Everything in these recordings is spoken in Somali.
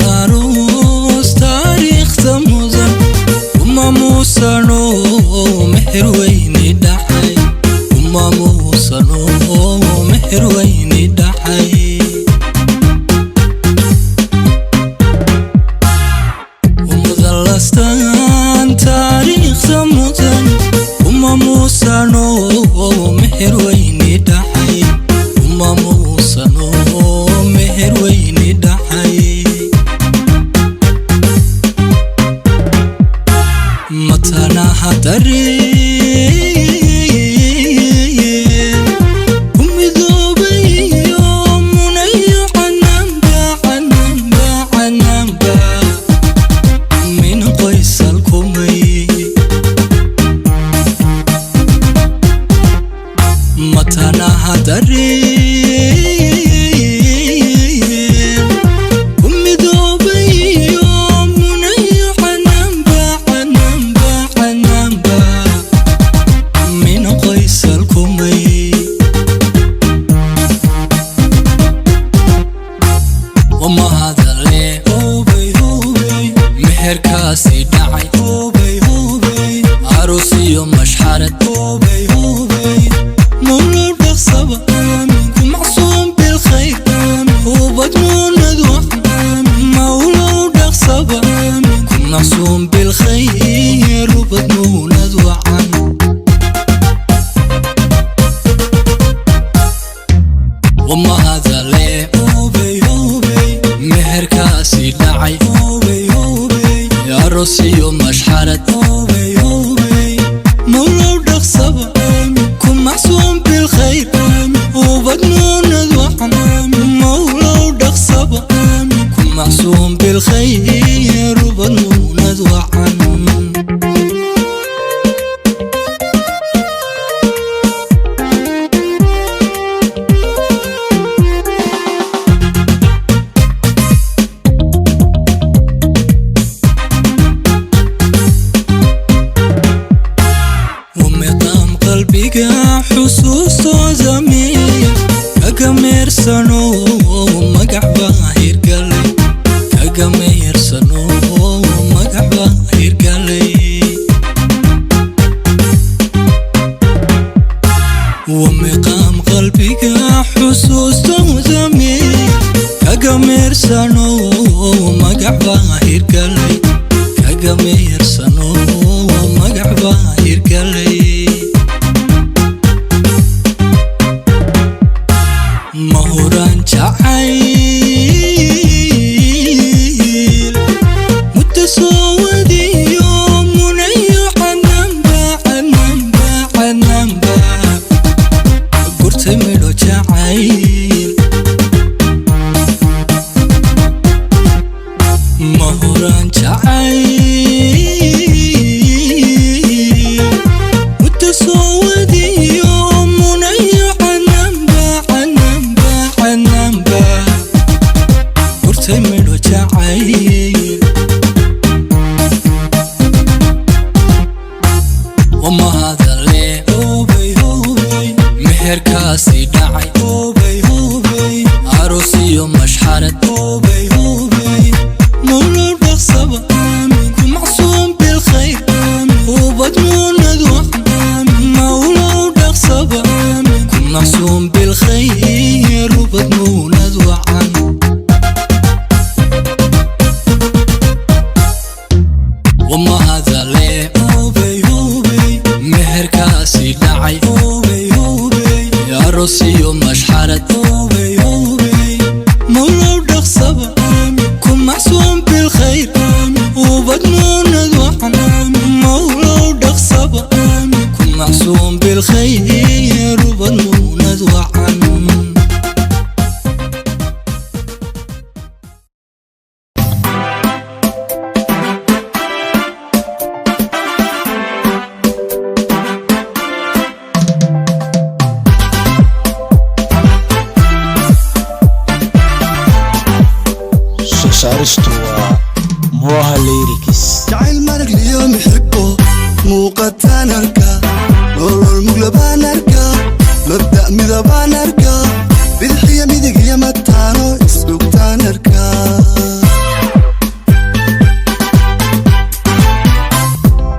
Wamadalaruus taariikhda mudan umamuusano meher weyni dhacay, umamuusano meher weyni dhacay. Umadallastan taariikhda mudan umamuusano meher weyni dhacay, umamuusano meher weyni dhacay. Matanaha dareen ku midoobayo munayo canamba canamba canamba min qoysal kumay. Matanaha dareen ku midoobayo munayo canamba canamba canamba min qoysal kumay. Wamahadale hubay hubay meherkaasi dhacay, hubay hubay aroos iyo mashxarad, hubay hubay mawluu dhaqsaba ku macsuum bilkhayr hubad muunad wacan, mawluu dhaqsaba ku macsuum bilkhayr hubad muunad wacan. Wamahadale hubay hubay meherkaasi dhacay, hubay hubay aroos iyo mashxarad, hubay hubay mawlow dhaqsaba ku macsuum bilkhayr ubad muunad wacan, mawlow dhaqsaba ku macsuum bilkhayr ubad muunad wacan. Wamiqaam qalbiga xusuustooda miya kaga meersano magac baa hirgalay, kaga meersano magac baa hirgalay. Wamiqaam qalbiga xusuustooda miya kaga meersano magac baa hirgalay, kaga meersano magac baa hirgalay. Ma huraan jacayl muddo soo wadiyo munayo canamba canamba canamba gurtay midho jacayl. Ma huraan jacayl muddo soo wadiyo munayo canamba canamba canamba gurtay midho jacayl. Saaristu waa Moha Lyrics. Jacayl maragliyo mixibo muuqataan arka, nolol muglabaan arka, mabda' midabaan arka, bidixiyo midig iyo mataano isdhugtaan arka.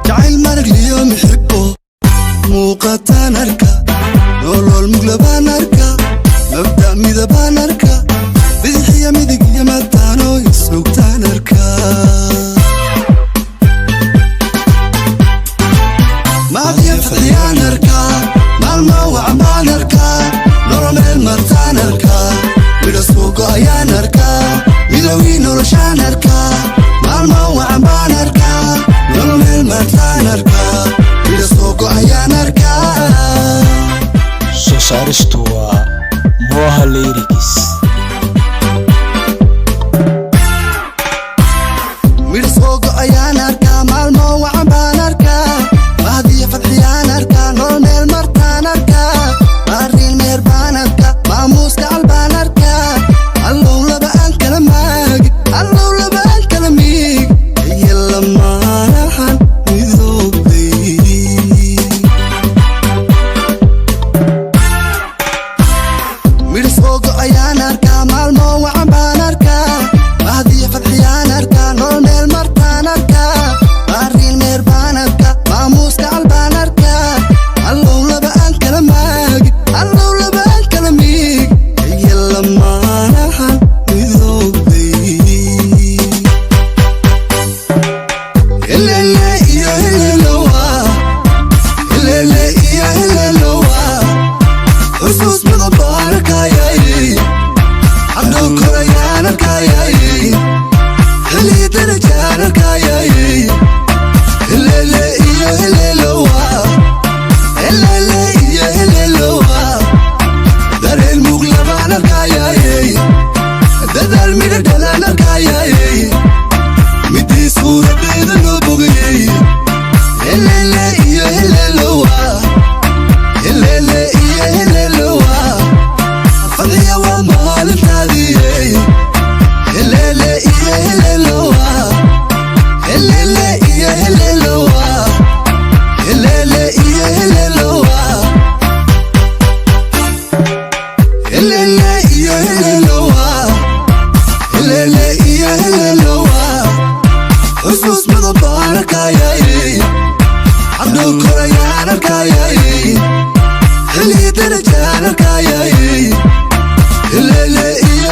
Jacayl maragliyo mixibo muuqataan arka, nolol muglabaan arka, mabda' midabaan arka, bidixiyo midig iyo mataano isdhugtaan arka. Maadiya fadxiyaan arkaa, maalmo wacan baan arkaa, nolol meel martaan arkaa, midho soo go'ayaan arkaa, midowgii noloshaan arkaa. Maalmo wacan baan arkaa, nolol meel martaan arkaa, midho soo go'ayaan arkaa. Soo saaristu waa Moha Lyrics. Midho soo go'ayaan arkaa, maalmo wacan baan arkaa, mahdiyo fadxiyaan arkaa, nolol meel martaan arkaa, maariin meher baan arkaa, maamuuska cal baan arkaa. Allow laba aan kala maagi, allow laba aan kala miig, iyo lamaanahan midoobay. Midho soo go'ayaan arkaa, maalmo wacan baan arkaa, mahdiyo fadxiyaan arkaa, nolol meel martaan arkaa, maariin meher baan arkaa, maamuuska cal baan arkaa. Allow laba aan kala maagi, allow laba aan kala miig, iyo lamaanahan midoobay. Helele iyo helelowa, helele iyo helelowa, xusuus badan baan arkayay, cabdhow korayaan arkayay, xili darajaan arkayay. Helele iyo helelowa, helele iyo helelowa, dareen muglabaan arkayay, dadaal midho dhalaan arkayay, midii suuradeeda loo bogayey. Helele iyo helelowa, helele iyo helelowa, fadxiya waa maalintaadiyey. Helele iyo helelowa, helele iyo helelowa, helele iyo helelowa, helele iyo helelowa, helele iyo helelowa, xusuus badan baan arkayay, cabdhow korayaan arkayay, xili darajaan arkayay. Helele iyo